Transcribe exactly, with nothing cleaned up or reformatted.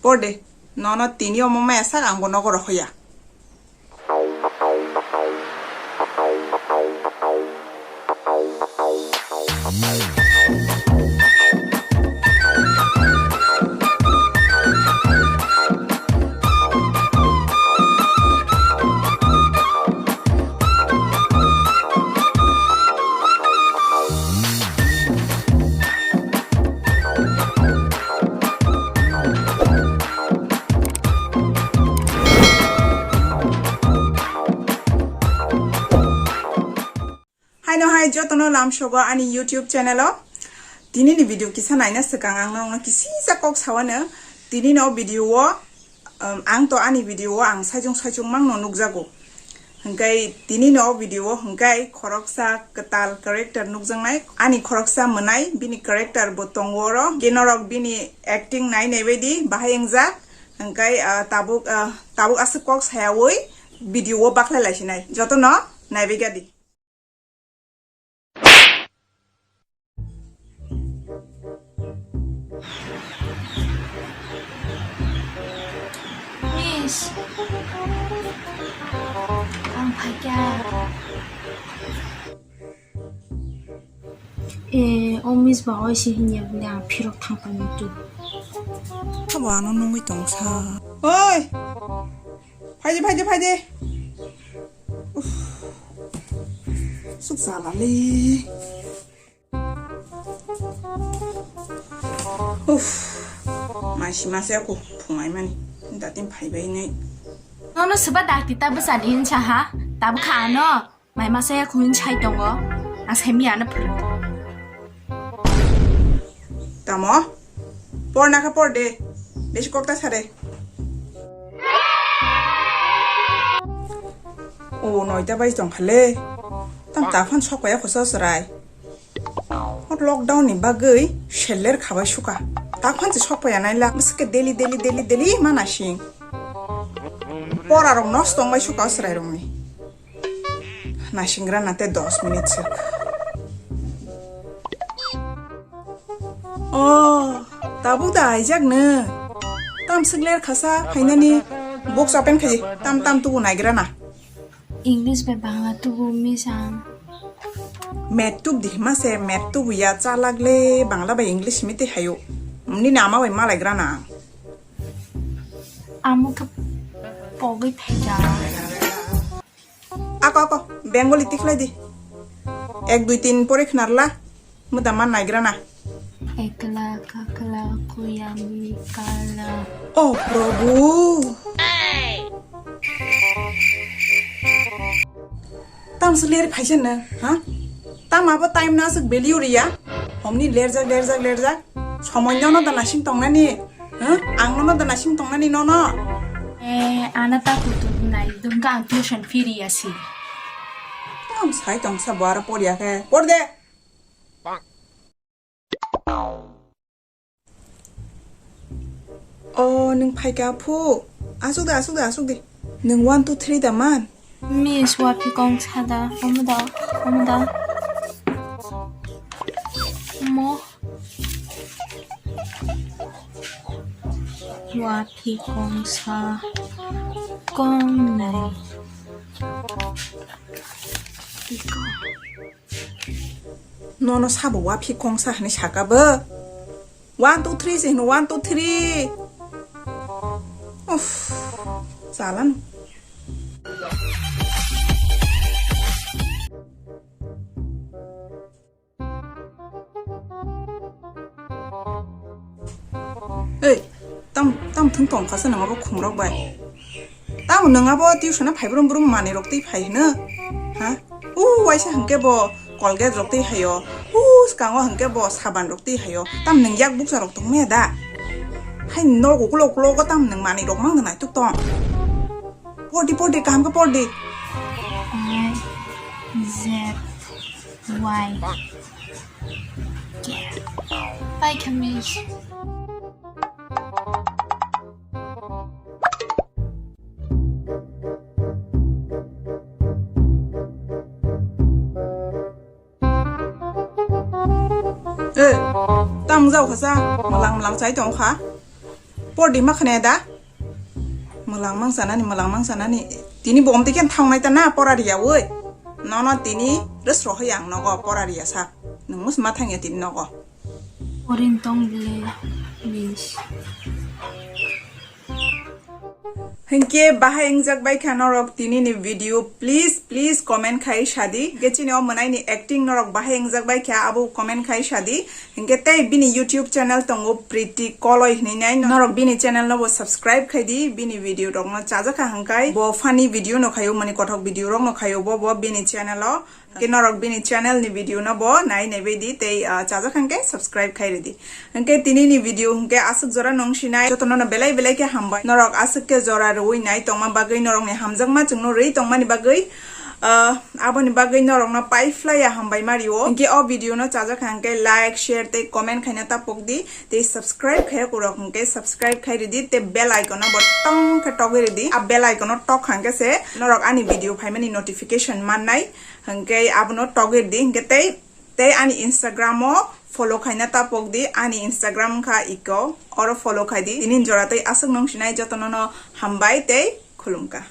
Por de, nono tini omo maya sak ang bo nogo rohoya. Haino hai jotono lamsogo ani YouTube channel o. Tini ni video kisa naina swkang ang norokno kisisa kok sawano. Tini no video o, um, ang to ani video o ang saichung saichung mangno nukjago. Hwnkhe tini no video o hwnkhe khoroksa kwtal character nukjaknai. Ani khoroksa mwnai bini character bo tongo oro. Khe norok bini acting nai nai baidi bahai wngjak. Hwnkhe, ah, tabuk, ah, tabuk aswk kok sayawi video o bakhlai laisinai. Jotono naibai gadi. Miss, ang phaikha. Eh, o miss ba oi se hinya bole ang phirok thang pai mutu. Abo ano nungwi tong sa. Oi! Phaidi, phaidi, phaidi. Uff. Suk jala le. Uff. Mai si masa aku phungai mani. Datin phaibai nai. Nono seba dakti ta bwsani hinsa ha? Tabukha ano. Mai masa ya khuin sai tongo. Ang sai miya na phuru. Tamo? Por na kha por de. Besi kok ta sare. O noita bai tong khale. Tam ta phan sok ya khosa srai. Hot lockdown ni bagwi seller khabai suka. Ta phan se sok ya nai la. Bwswk daily, daily, daily, daily mana sing. Pora rok nosto ongbai suka srai rok ni. Naisingra na te dos minute sek. Oh, tabuk da aijak nw. Tam swk ler khasa phainani box open khai tam tam tubu naigra na. English bai Bangla tubu misang. Met tub di hima se met tubu ya chalak le Bangla bai English mite hayo. Nini ama bai malaigra na. Amo khe pogwi phaikha. Ako, ako, Bengali tikhlai di. Ek, dui, tin pore khnarla. Muda man naigra na. Ekla, kakla, kuyami, kala. Oh, Prabhu. Tam se ler phaisa na, ha? Tam abo time na aswk value riya. Homni lerjak, lerjak, lerjak. Somoi nono da nasing tongnani. Huh? Ang nono da nasing tongnani nono. Eh, ana ta kutu nai dungka ang tuition firi asi. Tam sai tong sa bo aro poriya khe. Por de. Oh, nung phaika phu. Asuk de, asuk de, asuk de. Nung one, two, three da man. Miss, wa phi kong sa da. Omo da, omo da. Mo. Wa phi kong sa. Kong nai. Phi kong. Nono sabo wa phi kong sa hwnwi saka bo. One, two, three se hino, one, two, three. Uff, chalano. Ei, tam, tam thung tong kha se nang abo khum rok bai. Tamo nwng abo tuition-o phai brum brum manwi rok twi phai hwno? Ha? U waisa hwnkhe bo Colgate rok twi haio. U swkango hwnkhe bo saban rok twi haio. Tam nwng yak bukcha rok tong maya da? Hai nogo ukulok ukulok tam nwng manwi rok mang nai tuk tong. Pordi pordi kaham khe pordi. I Z Y K. Bye, Kamish. Eh, tamo jao kha sa, malang malang chai tong kha. Por di ma khne da? Mwlang mang sanani, mwlang mang sanani. Tini bo omtwi khe thangnai ta na pora riya oi. Nono tini resro hai ang nogo pora riya sak. Nwng mus ma thangya tini nogo. Orin tong le miss. Hinkhe bahai wngjak bai kha norok tini ni video, please, please comment khai sadi. Hinkhe chini o mwnai ni acting norok bahai wngjak bai kha abo comment khai sadi. Hinkhe tei bini YouTube channel tongo Pretty Koloi hinwi nai. Norok bini channel no bo subscribe khai di. Bini video rok no chajak kha hwnkhai bo funny video no khaio, mani kothok video rok no khaio bo, bo bini channel o. Hinkhe norok bini channel ni video no bo nai nai bai di tei, ah, chajak hwnkhe subscribe khai ridi. Hinkhe tini ni video hinkhe aswk jora nung sinai joto no belai belai khe hambai. Norok aswk khe jora rwui nai tongma bagwi, norok ni hamjakma chwngno rwi tongmani bagwi, ah, aboni bagwi norok no pai phlai ya hambai mario. Hinkhe o video no chajak hwnkhe like, share tei comment khaina tapok di tei subscribe khaya kurok hwnkhe subscribe khai ridi tei bell icon no bo tong khe togwi ridi. A bell icon no tok hwnkhe se norok ani video phaimani notification mannai. Hwnkhe abono togwi di, hwnkhe tei, tei ani Instagram o follow khaina tapok di, ani Instagram wngkha iko, oro follow khai di. Tini jora tei aswk nung sinai jotono no hambai tei khulumkha.